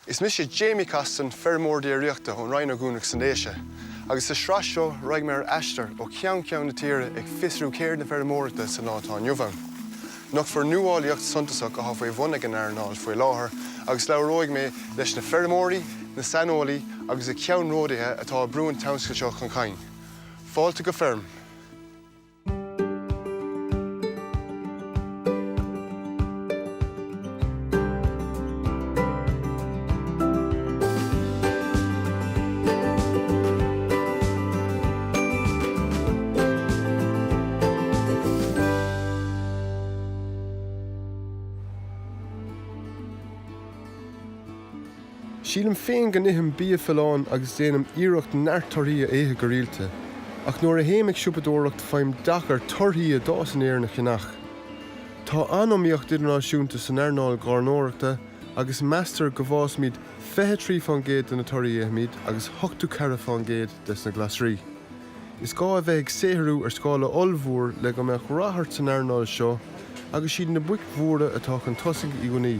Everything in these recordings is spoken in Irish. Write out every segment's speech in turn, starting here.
Is mise Jamie Costin, feirmeoir déiríochta ón Rinn Ó gCuanach sna Déise, agus sa sraith seo raghaidh mé ar aistear ó cheann ceann na tíre ag fiosrú ceird na feirmeoireachta sa lá atá inniu ann. Nochtfar nuálaíocht suntasach atá faoi bhun ag an earnáil faoi láthair agus labhróidh mé leis na feirmeoirí, na saineolaí agus na ceannródaithe atá ag brú an tionscail seo chun cinn. Fáilte go Feirm! Sílim féin go n-ithim bia folláin agus déanaim iarracht neart torthaí a ithe go rialta, ach nuair a théim ag siopadóireacht faighim deacair torthaí a d'fhás in Éirinn a cheannach. Tá an-iomaíocht idirnáisiúnta san earnáil ghairneoireachta agus meastar go bhfásaimid 23% de na torthaí a ithimid agus 84% des na glasraí. Is gá a bheith ag saothrú ar scála ollmhór le go mbeadh rath ort san earnáil seo agus siad na boic mhóra atá chun tosaigh i gcónaí.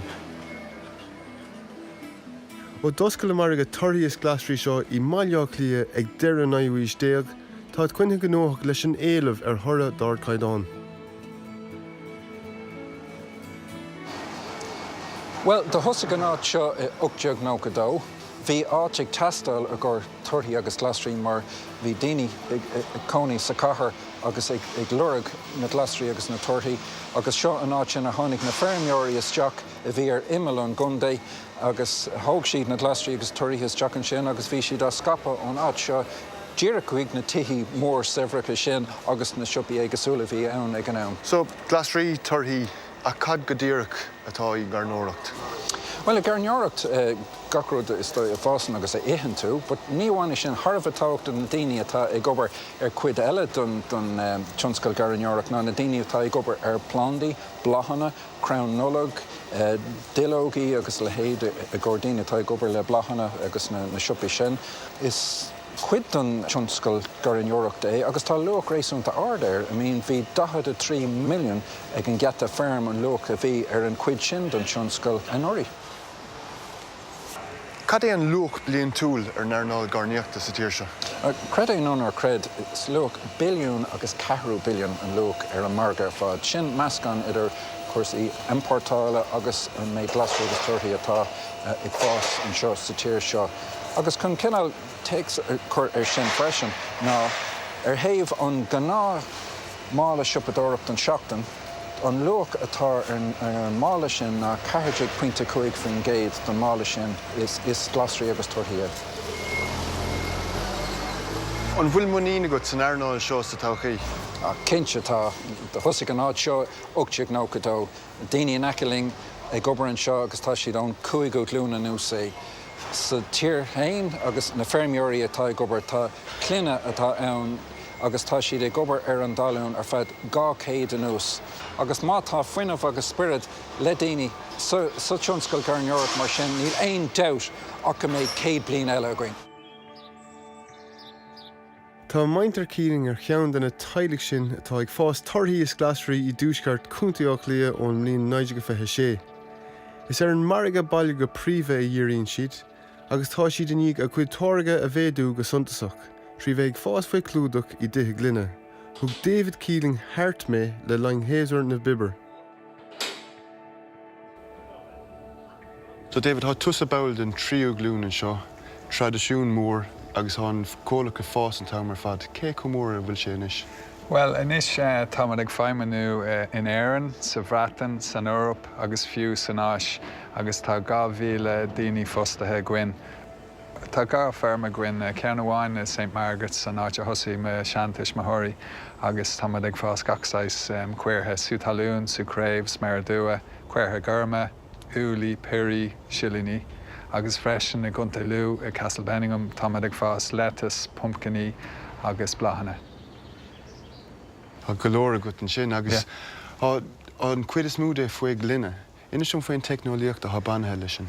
Ó d'oscail an margadh torthaí is glasraí seo i mBaile Átha Cliath ag deireadh an naoú haois déag, táid coinnithe gnóthach leis an éileamh ar thoradh d'ardchaighdeán. Bhuel, do thosaigh an áit seo i 1892. Bhí áit ag teastáil i gcomhair torthaí agus glasraí mar bhí daoine ag cónaí sa chathair agus ag lorg na glasraí agus na torthaí agus seo an áit sin a tháinig na feirmeoirí isteach a bhí ar imeall an gcontae agus thóg siad na glasraí agus torthaí isteach ansin agus bhí siad á scaipeadh ón áit seo díreach chuig na tithí mór saibhreacha sin agus na siopaí éagsúla a bhí ann ag an am. So, glasraí, torthaí, ach cad go díreach atá i ngairneoireacht? Bhuel, i gairneoireacht, gach rud is dóigh a fhásann agus a itheann tú, but ní amháin é sin, thar a bheith tábhachtach na daoine atá ag obair ar cuid eile don tionscal gairneoireacht ná na daoine atá ag obair ar plandaí, bláthanna, crann Nollag, duilleogaí agus a leithéid i gcomhair daoine atá ag obair le bláthanna agus na siopaí sin. Is cuid den tionscal gairneoireachta é agus tá luach réasúnta ard air. I mean bhí 43 milliún ag an Geata Feirm an luach a bhí ar an chuid sin den tionscal anuraidh. Cad é an luach bliantúil ar an earnáil gairneoireachta sa tír seo? Creid é nó ná creid, is luach billiún agus ceathrú billiún an luach ar an margadh ar fad. Sin meascán idir cúrsaí iompórtála agus an méid glasraí agus torthaí atá ag fás anseo sa tír seo. Agus chun cineál téacs a chur air sin freisin ná ar thaobh an gnáth mála siopadóireachta don seachtain, An luach atá ar an mála sin ná 14.5% den mála sin is glasraí agus torthaí é. An bhfuil muinín agat san earnáil seo sa todhchaí? Cinnte tá. Thosaigh an áit seo 1892. Daoine in aice linn ag obair anseo agus tá siad ón cúigiú glúin anuas é. Sa tír féin agus na feirmeoirí atá ag obair, tá clainne atá ann agus tá siad ag obair ar an dtalún ar feadh 200 anuas. Agus má tá fuinneamh agus spiorad le daoine sa sa tionscal gairneoireacht mar sin, níl aon dabht ach go mbeidh 100 bliain eile againn. Tá muintir Keeling ar cheann de na teaghlaigh sin atá ag fás torthaí is glasraí i dtuaisceart Chontae Átha Cliath ón mbliain 1926. Is ar an margadh baile go príomha a dhíríonn siad, agus tá siad i ndiaidh a gcuid táirge a mhéadú go suntasach trí bheith ag fás faoi chlúdach i dtithe gloine. Thug David Keeling thart mé le linn shéasúr na bpiobar. So David, tá tusa ball den tríú glúin anseo, traidisiún mór agus tá an comhlacht ag fás an t-am ar fad. Cé chomh mór a bhfuil sé anois? Bhuel, anois táimid ag feidhmiú in Éirinn, sa Bhreatain, san Eoraip agus fiú san Áis agus tá 2,000 daoine fostaithe againn. Tá dhá feirm againn, ceann amháin i St Margaret's, an áit a thosaigh mo sheantuismitheoirí, agus táimid ag fás gach saghas caortha, sú talún, sú craobh, sméara dubha, caortha gorma, úllaí, piorraí, silíní, agus freisin i gContae Lú, i Castlebellingham, táimid ag fás lettuce, pumpciní agus bláthanna. Tá go leor agat ansin agus tá an chuid is mó de faoi ghloine. Inis dom faoin teicneolaíocht atá beannaithe leis sin.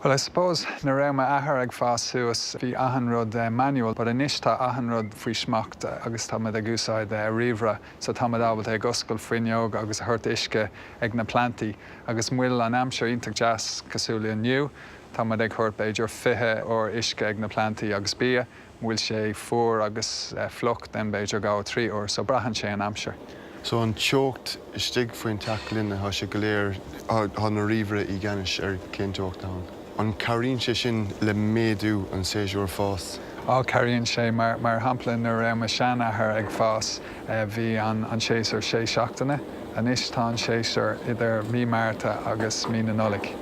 Well I suppose nuair a raibh m'athair ag fás suas bhí achan rud manual but anois tá achan rud faoi smacht agus táimid ag úsáid ríomhaire so táimid ábalta ag oscailt fuinneog agus a thabhairt uisce ag na plantaí agus má bhfuil an aimsir iontach deas cosúil le inniu. Tá muid ag thabhairt b'fhéidir 20 uair uisce ag na plantaí agus bia. Bhfuil sé fuar agus fliuch then b'fhéidir 2, 3 uair. So braitheann sé an aimsir. So an teocht istigh faoin teach gloine, tá sé go léir, tá na ríomhaire i gceannais ar cén teocht atá ann. An cabhraíonn sé sin le méadú an séasúr fás? Á, cabhraíonn sé. Mar, mar shampla nuair a raibh mo sheanathair ag fás bhí an, an séasúr sé seachtaine. Anois tá an séasúr idir mí Márta agus mí na Nollag.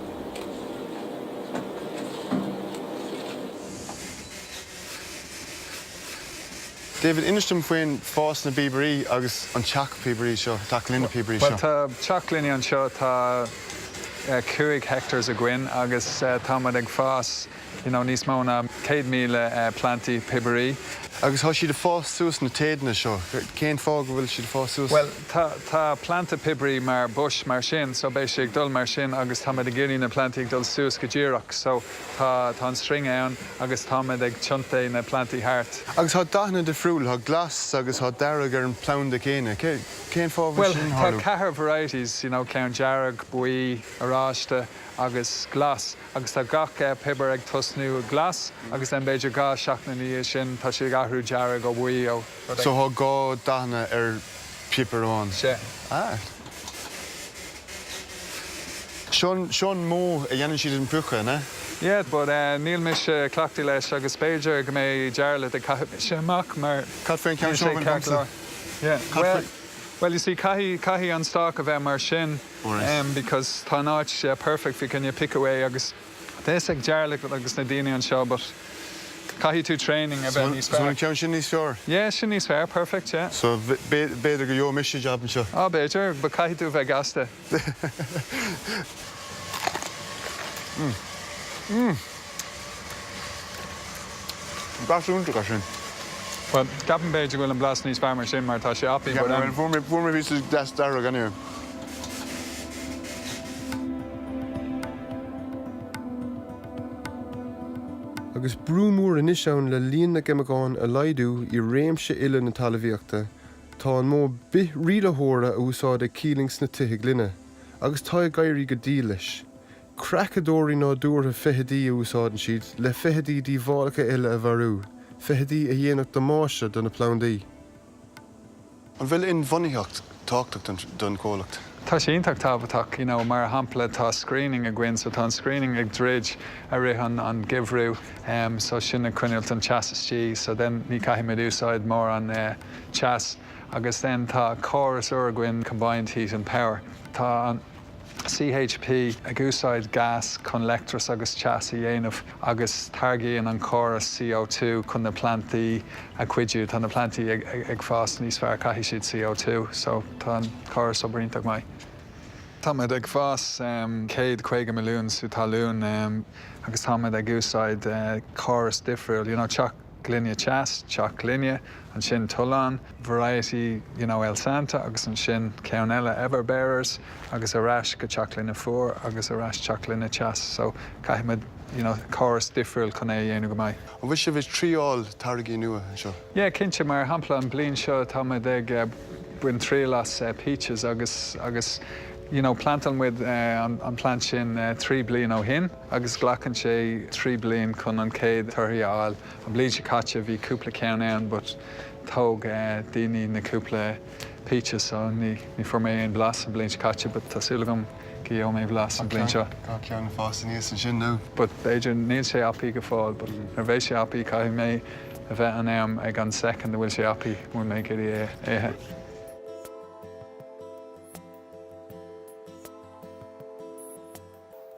David, inis dom faoin fás na bpíobairí agus an teach píobairí seo, teach gloine píobairí seo. Bhuel, tá teach gloine anseo, tá 5 hectares againn agus tá muid ag fás you know níos mó ná 100,000 plantaí píobairí. Agus tá siad ag fás suas na téadanna seo, cén fáth go bhfuil siad ag fás suas? Bhuel, tá, tá planta píobairí mar bush mar sin so beidh sé ag dul mar sin agus tá muid ag iarraidh na plantaí ag dul suas go díreach so tá, tá an string ann. agus táimid ag tiontú na plantaí thart. Agus tá dathanna difriúil, tá glas agus tá dearg ar an planda céanna. Cén fáth a bhfuil Bhuel, sin tá tarlú? ceathair varieties, you know, ceann dearg, buí, oráiste agus glas agus tá gach piobar ag tosnú glas agus then b'fhéidir 2 seachtain ina dhiaidh sin tá siad ag athrú dearg ó bhuí ó rud So tá dhá dathanna ar phiobar amháin? Sea. Ah. Seo an modh a dhéanann siad an piocadh, an ea? Yeah, but níl mise cleachtaithe leis agus b'fhéidir go mbeidh Jarlath ag caitheamh mise amach mar Cad faoin cheann níl seo sé a bhfuil ceart agamsa? leor. Yeah, Cad well, faoi. well you see caithfidh, caithfidh an stalk a bheith mar sin Alright. because tá an áit perfect faoi choinne piocadh é agus Tá fhios ag Jarlath agus na daoine anseo but caithfidh tú training a bheith níos So fearr. an ceann sin níos fearr? Yeah, sin níos fearr, perfect, yeah. So b'fhéidir go gheobhaidh mise jab anseo. Ah, b'fhéidir, but caithfidh tú a bheith gasta. Mm. Mm. Blas iontach é sin. Well, ceapaim b'fhéidir go bhfuil an blas níos fearr mar sin mar tá sé apaí but um. Fuair mé, fuair mé píosa deas dearg anyway. Agus brú mór anois ann le líon na gceimiceán a laghdú i réimse uile na talmhaíochta, tá an modh bith-rialaitheora á úsáid ag Keeling sna tithe gloine, agus tá ag éirí go diail leis. Creachadóirí nádúrtha feithidí a úsáideann siad le feithidí díobhálacha eile a mharú, feithidí a dhéanfadh damáiste do na plandaí. An bhfuil inbhuanaitheacht tábhachtach don chomhlacht? Tá sé iontach tábhachtach, you know, mar shampla tá screening againn so tá an screening ag druid i rith an an geimhreadh em so sin ag coinneáilt an teas istigh so then ní caithfimid úsáid mórán eh teas agus then tá córas úr againn combined heat and power tá an CHP ag úsáid gas chun leictreachas agus teas a dhéanamh agus táirgíonn an córas CO2 chun na plantaí a chuidiú. Tá na plantaí ag fás níos fearr, caithfidh siad CO2 so tá an córas obair iontach maith. Táimid ag fás 150 milliún sú talún agus táimid ag úsáid córas difriúil, you know, teach gloine teas, teach gloine, ansin tollán, variety you know Elsanta agus ansin ceann eile Everbearers agus ar ais go teach gloine fuar agus ar ais teach gloine teas so caithfimid you know córas difriúil chun é a dhéanamh go maith. An bhfuil sibh ag triáil táirgí nua anseo? Yeah cinnte, mar shampla an bliain seo táimid ag baint triail as peaches agus agus you know plantáil muid an plant sin 3 bliain ó shin agus glacann sé 3 bliain chun an chéad torthaí a fháil. An bliain seo caite bhí cúpla ceann ann but thóg daoine na cúpla peaches so ní ní fuair mé aon blas an bliain seo caite but tá súil agam go gheobhaidh mé blas an bliain seo. Tá ceann ag fás aníos ansin nó? But b'fhéidir níl sé apaí go fóill but nuair a bheidh sé apaí caithfidh mé a bheith in am ag an second a bhfuil sé apaí bhfuil mé ag iarraidh é a ithe.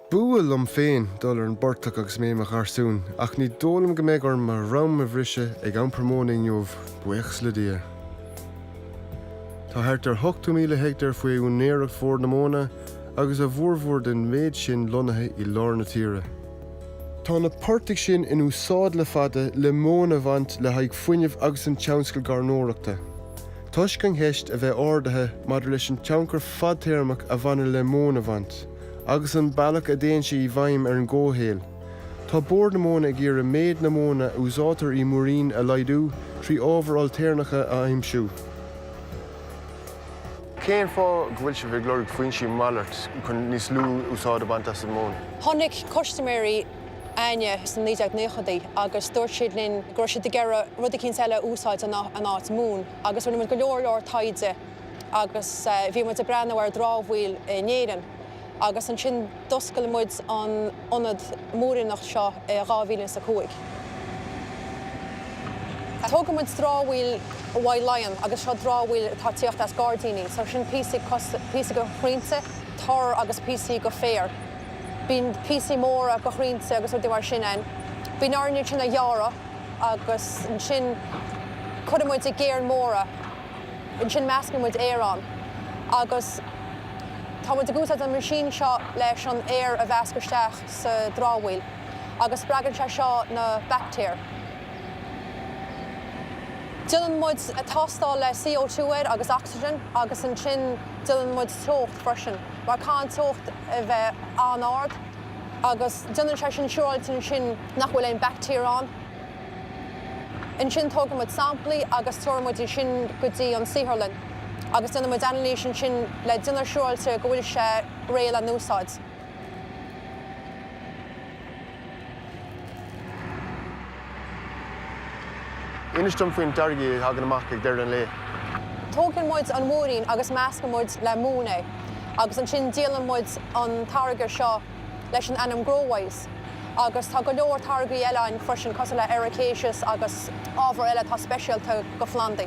B'fhuath liom féin dul ar an bportach agus mé i mo gharsún, ach ní dóigh liom go mbeidh orm mo dhroim a bhriseadh ag iompar móna inniu, buíochas le Dia. Tá thart ar 80,000 heicteár faoi úinéireacht Bhord na Móna agus a bhformhór den mhéid sin lonnaithe i lár na tíre. Tá na portaigh sin in úsáid le fada le móin a bhaint le haghaidh fuinnimh agus an tionscal gairneoireachta. Toisc an cheist a bheith ardaithe maidir leis an tionchar fadtéarmach a bhaineann le móin a bhaint, agus an bealach a dtéann sé i bhfeidhm ar an gcomhshaol. Tá Bord na Móna ag iarraidh méid na móna a úsáidtear i múirín a laghdú trí ábhair ailtéarnacha a aimsiú. Cén fáth go bhfuil sibh ag lorg foinsí malairt chun níos lú úsáid a bhaint as an móin? Chonaic custaiméirí. Áine sna 1990idí agus dúirt siad linn go raibh siad ag iarraidh rud eicínt eile a úsáid in áit mún agus rinne muid go leor leor taighde agus bhí muid ag breathnú ar dramhaíl in Éirinn agus ansin d'oscail muid an ionad múiríneacht seo i 2005. Tógann muid dramhaíl uaidh Laighean agus seo dramhaíl atá ag tíocht as gairdíní, so sin píosaí píosaí de chrainnte, tor agus píosaí de féar. Bíonn píosaí móra de chrainnte agus rudaí mar sin ann. Bíonn orainn iad sin a ghearradh agus ansin cuireann muid i gcairn móra. Ansin meascann muid aer ann agus tá muid ag úsáid an machine seo leis an aer a mheascadh isteach sa dramhaíl agus spreagann sé seo na baictéir. Déanann muid tástáil le CO2 air agus oxygen agus ansin déanann muid teocht freisin mar caithfidh an teocht a bheith an-ard agus déanann sé sin siúráilte ansin nach bhfuil aon baictéir ann. Ansin tógann muid samplaí agus tabharann muid iad sin go dtí an saotharlann agus déanann muid anailís ansin le déanamh siúráilte go bhfuil sé réidh le n-úsáid. Inis dom faoin dtáirge a thagann amach ag deireadh an lae. Tógann muid an mhúirín agus meascann muid le mún é agus ansin díolann muid an táirge seo leis an ainm Growise agus tá go leor táirgí eile ann freisin cosúil le ericaceous agus ábhar eile atá speisialta go phlandaí.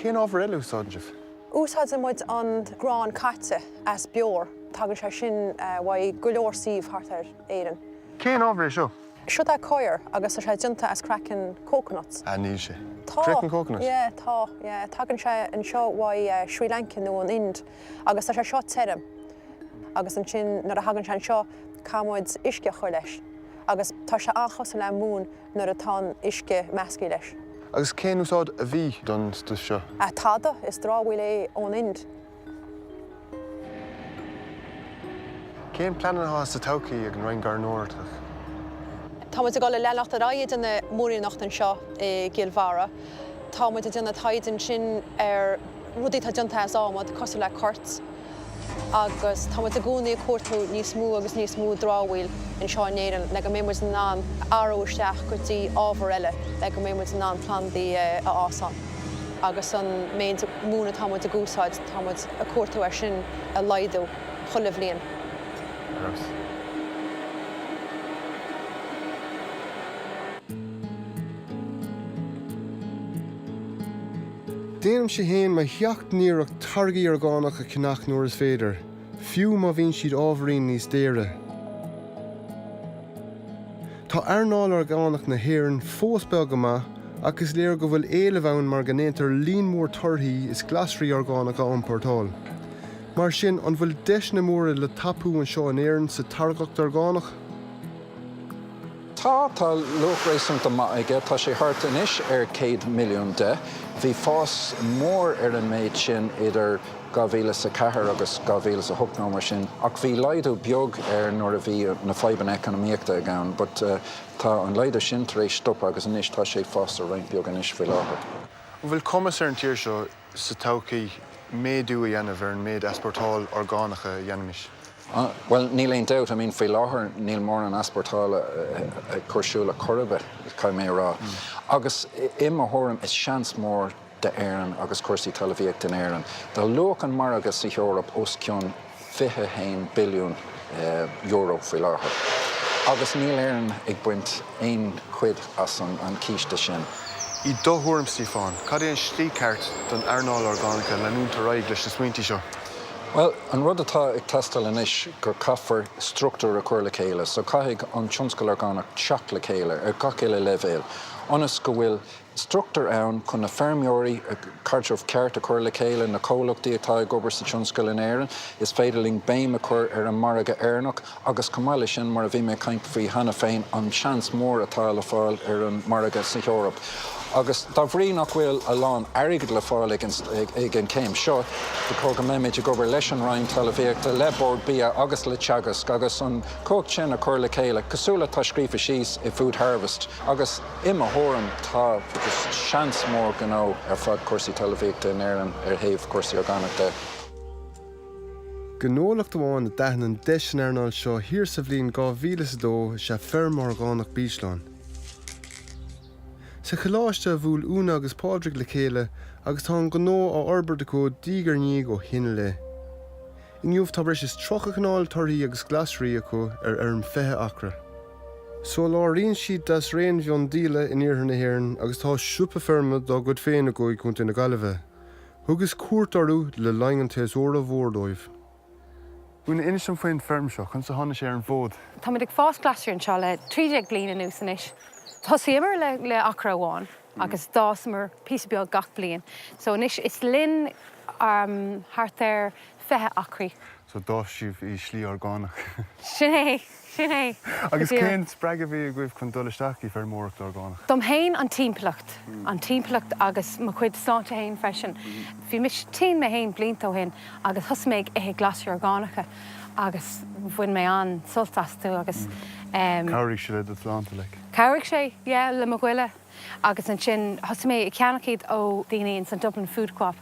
Cén ábhar eile a úsáideann sibh? Úsáideann muid an grán caite as beoir. Tagann sé sin uaidh go leor suíomh thart ar Éirinn. Cén ábhar é seo? Seo é coir agus tá sé déanta as craiceann coconuts. Ah, níl sé. Tá. Craiceann coconut? Yeah, tá, yeah. Tagann sé anseo uaidh Sri Lanka nó an Ind agus tá sé seo tirim agus ansin nuair a thagann sé anseo caithfidh muid uisce a chur leis agus tá sé an-chosúil le mún nuair atá an uisce measctha leis. Agus cén úsáid a bhí don stuif seo? Ah, tada, is dramhaíl é ón Ind. Cén pleananna atá sa todhchaí ag an Roinn Gairneoireachta? Tá muid ag dul a leanacht ar aghaidh ag déanamh múiríneacht anseo i gCill Bharra. Tá muid ag déanamh taighde ansin ar rudaí atá déanta as adhmad, cosúil le coirt, agus tá muid i gcónaí ag cuartú níos mó agus níos mó dramhaíl anseo in Éirinn le go mbeidh muid in ann athrú isteach go dtí ábhar eile le go mbeidh muid in ann plandaí a fhás ann. Agus an méid mún atá muid ag úsáid, tá muid ag cuartú é sin a laghdú chuile bhliain. Ar fheabhas. Déanaimse féin mo sheacht n-iarracht táirgí orgánach a cheannach nuair is féidir, fiú má bhíonn siad ábhairín níos daoire. Tá earnáil orgánach na hÉireann fós beag go maith ach is léir go bhfuil éileamh ann mar go ndéantar líon mór torthaí is glasraí orgánacha a iompórtáil. Mar sin, an bhfuil deiseanna móra le tapú anseo in Éirinn sa táirgeacht orgánach? Tá, tá luach réasúnta maith aige. Tá sé thart anois ar 100 milliún de. Bhí fás mór ar an méid sin idir 2004 agus 2008 nó mar sin ach bhí laghdú beag air nuair a bhí na fadhbanna eacnamaíochta ag ann but tá an laghdú sin tar éis stopadh agus anois tá sé ag fás roinnt beag anois faoi láthair. An bhfuil cumas ar an tír seo sa todhchaí méadú a dhéanamh ar an méid easpórtáil orgánacha a dhéanaimis? Bhuel, níl aon dabht, I mean faoi láthair níl mórán easpórtála ag cur siúl ar chor ar bith, caithfidh mé a rá. Agus i mo thuairim is seans mór d'Éirinn agus cúrsaí talmhaíochta in Éirinn. Tá luach an mhargaidh sa hEoraip os cionn €21 billiún faoi láthair agus níl Éirinn ag baint aon chuid as an císte sin. I do thuairim, Stiofán, cad é an slí ceart don earnáil orgánacha leanúint ar aghaidh leis na smaointe seo? Bhuel, an rud atá ag teastáil anois gur caithfear struchtúr a chur le chéile, so caithfidh an tionscal orgánach teacht le chéile ar gach uile leibhéal ionas go bhfuil struchtúr ann chun na feirmeoirí, caidreamh ceart a chur le chéile, na comhlachtaí atá ag obair sa tionscal in Éirinn. Is féidir linn béim a chur ar an margadh Éireannach agus chomh maith leis sin, mar a bhí mé ag caint faoi cheana féin, an seans mór atá le fáil ar an margadh sa hEoraip. Agus dá bhrí nach bhfuil a lán airgid le fáil ag an chéim seo, ba chóir go mbeimid ag obair leis an Roinn Talmhaíochta, le Bord Bia agus le Teagasc agus an chumhacht sin a chur le chéile, cosúil le tá scríofa síos i Food Harvest agus. I mo thuairim, tá seans mór gnó ar fad cúrsaí talmhaíochta in Éirinn ar thaobh cúrsaí orgánach de. Gnólacht amháin a d'aithin an deis san earnáil seo thiar sa bhliain 2002 is ea Feirm Orgánach Beachláin. Sa choláiste a bhuail Úna agus Pádraig le chéile agus tá an gnó á fhorbairt acu diaidh ar ndiaidh ó shin i leith. Inniu tá breis is 30 cineál torthaí agus glasraí acu ar fheirm 20 acra. Soláthraíonn siad d'asraon mhiondíola in iarthar na hÉireann agus tá siopa feirme dá gcuid féin acu i gContae na Gaillimhe. Thugas cuairt orthu le linn an tséasúir mhóir dóibh. Úna, inis dom faoin bhfeirm seo, conas a tháinig sé ar an bhfód? Táimid ag fás glasraí anseo le 13 bliain anuas anois. Thosaíomar le acra amháin agus d'fhásamar píosa beag gach bliain. So anois is linn thart ar 20 acraí. So d'fhás sibh i slí orgánach. Sin é! Sin é! Agus cén spreagadh a bhí agaibh chun dul isteach i bhfeirmeoireacht orgánach? Dom féin an timpeallacht. An timpeallacht agus mo chuid sláinte féin freisin. Bhí mise tinn mé féin blianta ó shin agus thosaigh mé ag ithe glasraí orgánacha agus bhain mé an-sult astu agus. Chabhraigh sé le do shláinte like? Chabhraigh sé, yeah, le mo ghoile. Agus ansin thosaigh mé ag ceannach iad ó daoine ins an Dublin Food Co-op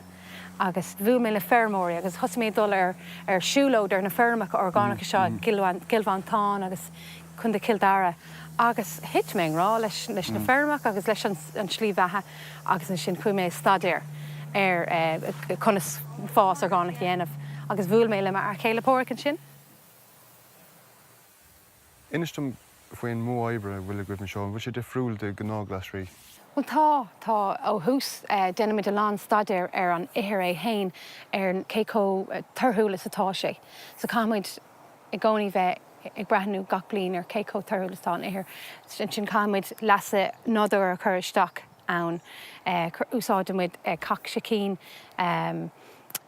agus bhuail mé le feirmeoirí agus thosaigh mé ag dul ar ar siúlóid ar na feirmeacha orgánacha seo i gCill Mhantáin agus Contae Chill Dara agus thit mé i ngrá leis leis na feirmeacha agus leis an an tslí bheatha agus ansin chuaigh mé ag staidéar ar conas fás orgánach a dhéanamh agus bhuail mé le m'fhear céile Páraic ansin. Inis dom faoin modh oibre a bhfuil agaibh anseo, an bhfuil sé difriúil de ghnáthghlasraí? Bhuel tá, tá. Ó thús déanaimid a lán staidéir ar an ithir é fhéin, ar cé chomh torthúil is atá sé. So caithfimid i gcónaí bheith ag breathnú gach bliain ar cé chomh torthúil is atá an ithir. Ansin caithfimid leasadh nádúrtha a chur isteach ann. Úsáidimid cac sicín,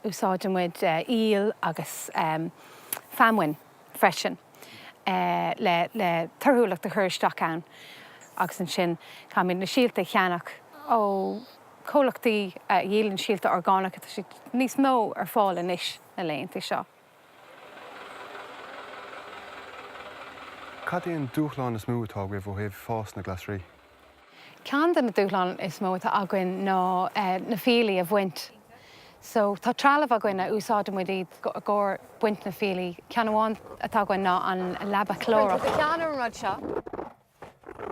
úsáidimid aoil agus feamainn. freisin le le torthúlacht a chur isteach ann agus ansin caithfimid na síolta a cheannach ó chomhlachtaí a dhíolann síolta orgánacha, tá siad níos mó ar fáil anois na laethanta seo. Cad é an dúshlán is mó atá agaibh ó thaobh fás na glasraí? Ceann de na dúshláin is mó atá againn ná na fiailí a bhaint. So tá trealamh againn a úsáideann muid iad i gcomhair baint na fiailí. Ceann amháin atá againn ná an leaba chlórach. Cuireann tú do cheann ar an rud seo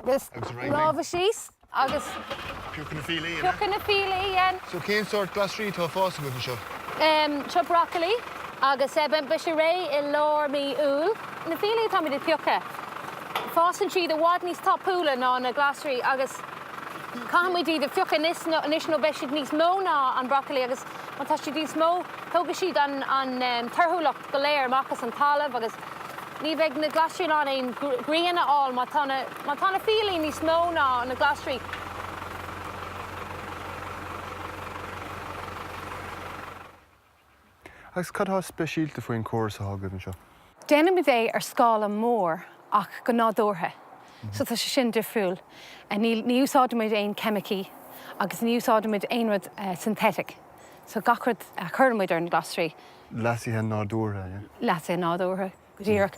agus lámha síos agus. Piocadh na fiailí, an ea? Piocadh na fiailí, yeah. So cén sórt glasraí atá ag fás agaibh anseo? Seo broccoli agus beidh sé réidh i lár mí Iúil. Na fiailí atáimid ag piocadh, fásann siad i bhfad níos tapúla ná na glasraí agus caithfimid iad a phiocadh anois anois nó beidh siad níos mó ná an broccoli agus má tá siad níos mó tógfaidh siad an an torthúlacht go léir amach as an talamh agus ní bheidh na glasraí in ann aon ghrian a fháil má tá na má tá na fiailí níos mó ná na glasraí. Agus cad atá speisialta faoin chóras atá agaibh anseo? Déanaimid é ar scála mór ach go nádúrtha, so tá sé sin difriúil. Ní ní úsáidimid aon ceimicí agus ní úsáidimid aon rud synthetic, so gach rud a chuirimid ar na glasraí. Leasaithe nádúrtha, yeah? Leasaithe nádúrtha, go díreach.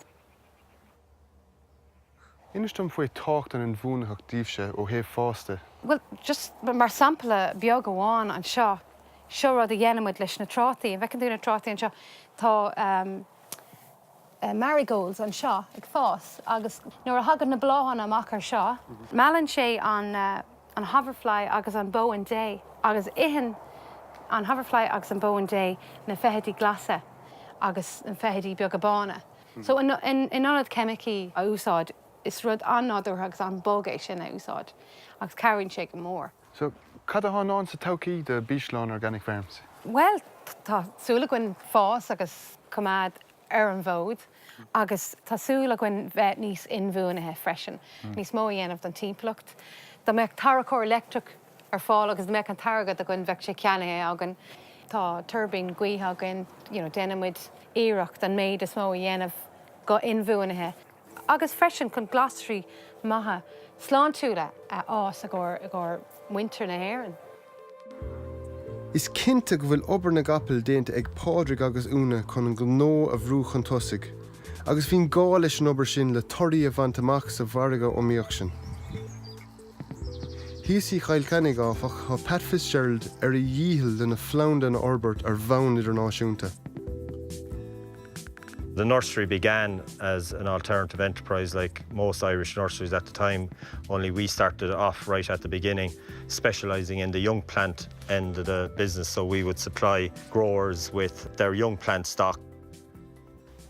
Inis dom faoi tábhacht an inbhuanaitheacht daoibhse ó thaobh fás de. Bhuel, just mar sampla beag amháin anseo, seo rud a dhéanaimid leis na trátaí. An bhfeiceann tú na trátaí anseo? Tá marigolds anseo ag fás agus nuair a thagann na bláthanna amach ar seo, meallann sé an an hoverfly agus an bóin Dé agus itheann an hoverfly agus an bóin Dé na feithidí glasa agus na feithidí beaga bána. So in ionad ceimicí a úsáid, is rud an-nádúrtha agus an-bhog é sin a úsáid agus cabhraíonn sé go mór. So cad atá i ndán sa todhchaí do Beachláin Organic Farms? Bhuel, tá súil againn fás agus coimeád ar an bhfód agus tá súil againn bheith níos inbhuanaithe freisin, níos mó a dhéanamh don timpeallacht. Dá mbeadh tarracóir leictreach ar fáil agus dá mbeadh an t-airgead againn bheadh sé ceannaithe againn. Tá tuirbín gaoithe againn, you know déanaimid iarracht an méid is mó a dhéanamh go inbhuanaithe agus freisin chun glasraí maithe sláintiúla a fhás i gcomhair i gcomhair muintir na hÉireann. Is cinnte go bhfuil obair na gcapall déanta ag Pádraig agus Úna chun an gnó a bhrú chun tosaigh, agus bhí gá leis an obair sin le torthaí a bhaint amach sa mhargadh iomaíoch sin. Thíos i gCill Chainnigh, áfach, tá Pat Fitzgerald ar a dhícheall lena phlanda a fhorbairt ar bhonn idirnáisiúnta. The nursery began as an alternative enterprise like most Irish nurseries at the time, only we started off right at the beginning, specialising in the young plant end of the business, so we would supply growers with their young plant stock.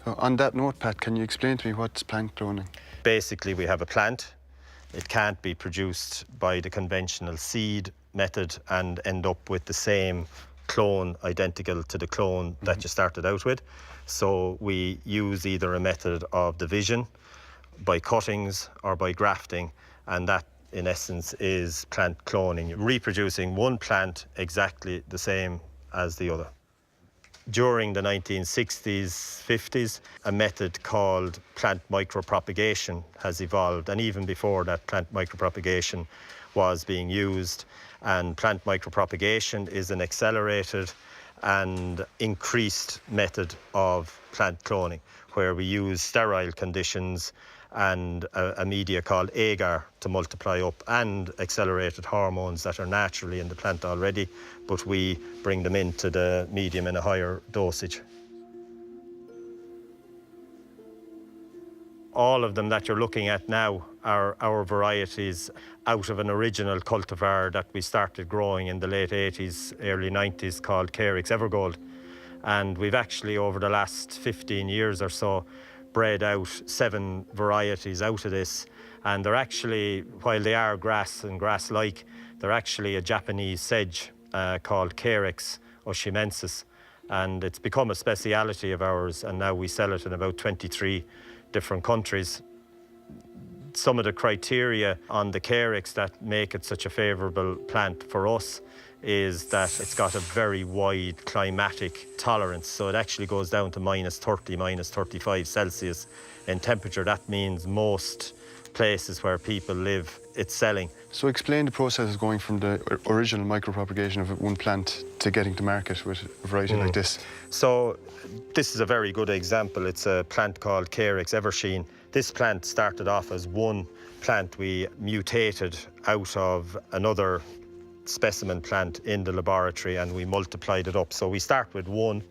On that note, Pat, can you explain to me what's plant cloning? Basically, we have a plant. It can't be produced by the conventional seed method and end up with the same clone identical to the clone mm -hmm. that you started out with. So we use either a method of division by cuttings or by grafting, and that in essence is plant cloning, reproducing one plant exactly the same as the other. During the 1960s, 50s, a method called plant micropropagation has evolved, and even before that, plant micropropagation was being used. And plant micropropagation is an accelerated and increased method of plant cloning, where we use sterile conditions and a, a media called agar to multiply up and accelerated hormones that are naturally in the plant already, but we bring them into the medium in a higher dosage. All of them that you're looking at now are our varieties out of an original cultivar that we started growing in the late 80s, early 90s called Carex Evergold. And we've actually, over the last 15 years or so, bred out seven varieties out of this. And they're actually, while they are grass and grass-like, they're actually a Japanese sedge uh, called Carex oshimensis. And it's become a speciality of ours, and now we sell it in about 23 different countries. Some of the criteria on the Carex that make it such a favorable plant for us is that it's got a very wide climatic tolerance. So it actually goes down to minus 30, minus 35 Celsius in temperature. That means most places where people live, it's selling. So explain the process of going from the original micropropagation of one plant to getting to market with a variety mm. like this. So this is a very good example. It's a plant called Carex eversheen. This plant started off as one plant we mutated out of another specimen plant in the laboratory and we multiplied it up. So we start with one.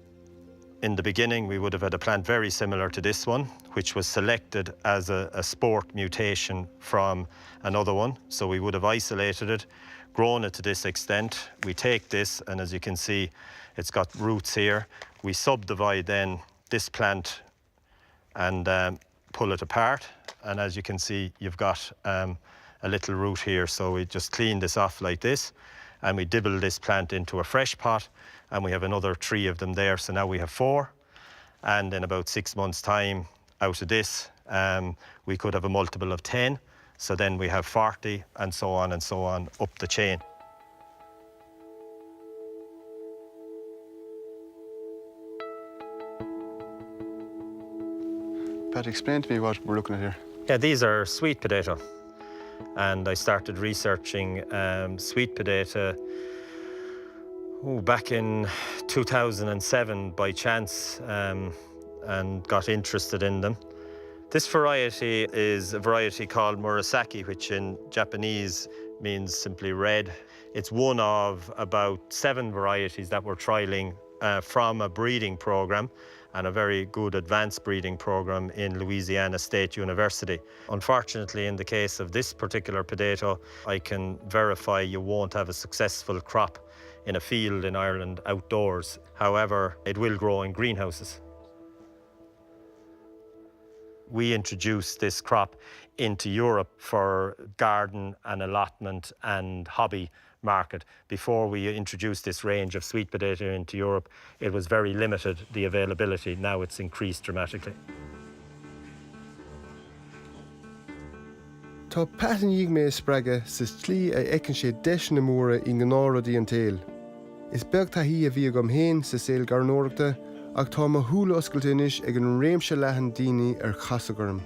In the beginning, we would have had a plant very similar to this one, which was selected as a, a sport mutation from another one. So we would have isolated it, grown it to this extent. We take this, and as you can see, it's got roots here. We subdivide then this plant and um, pull it apart. And as you can see, you've got um, a little root here. So we just clean this off like this and we dibble this plant into a fresh pot and we have another three of them there. So now we have four. And in about six months' time, out of this, um, we could have a multiple of 10. So then we have 40 and so on and so on up the chain. Pat, explain to me what we're looking at here. Yeah, these are sweet potato. And I started researching um, sweet potato ooh, back in 2007 by chance um, and got interested in them. This variety is a variety called Murasaki, which in Japanese means simply red. It's one of about seven varieties that we're trialing uh, from a breeding program and a very good advanced breeding program in Louisiana State University. Unfortunately, in the case of this particular potato, I can verify you won't have a successful crop in a field in Ireland outdoors. However, it will grow in greenhouses. We introduced this crop into Europe for garden and allotment and hobby market. Before we introduced this range of sweet potato into Europe, it was very limited, the availability. Now it's increased dramatically. Tá Pat i ndiaidh mé a spreagadh sa tslí a fheiceann sé deiseanna móra i ngnáthrudaí an tsaoil. Is beag taithí a bhí agam féin sa saol gairneoireachta ach tá mo shúile oscailte anois ag an réimse leathan daoine ar casadh orm.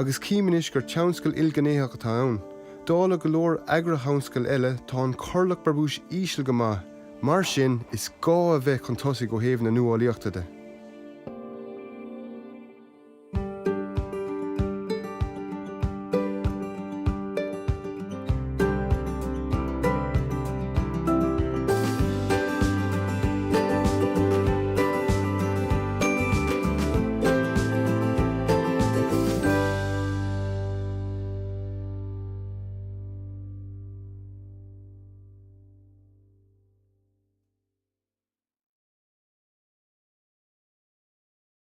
Agus cím anois gur tionscal ilghnéitheach atá ann. Dála go leor agraithionscal eile, tá an corrlach brabúis íseal go maith, mar sin, is gá a bheith chun tosaigh ó thaobh na nuálaíochta de.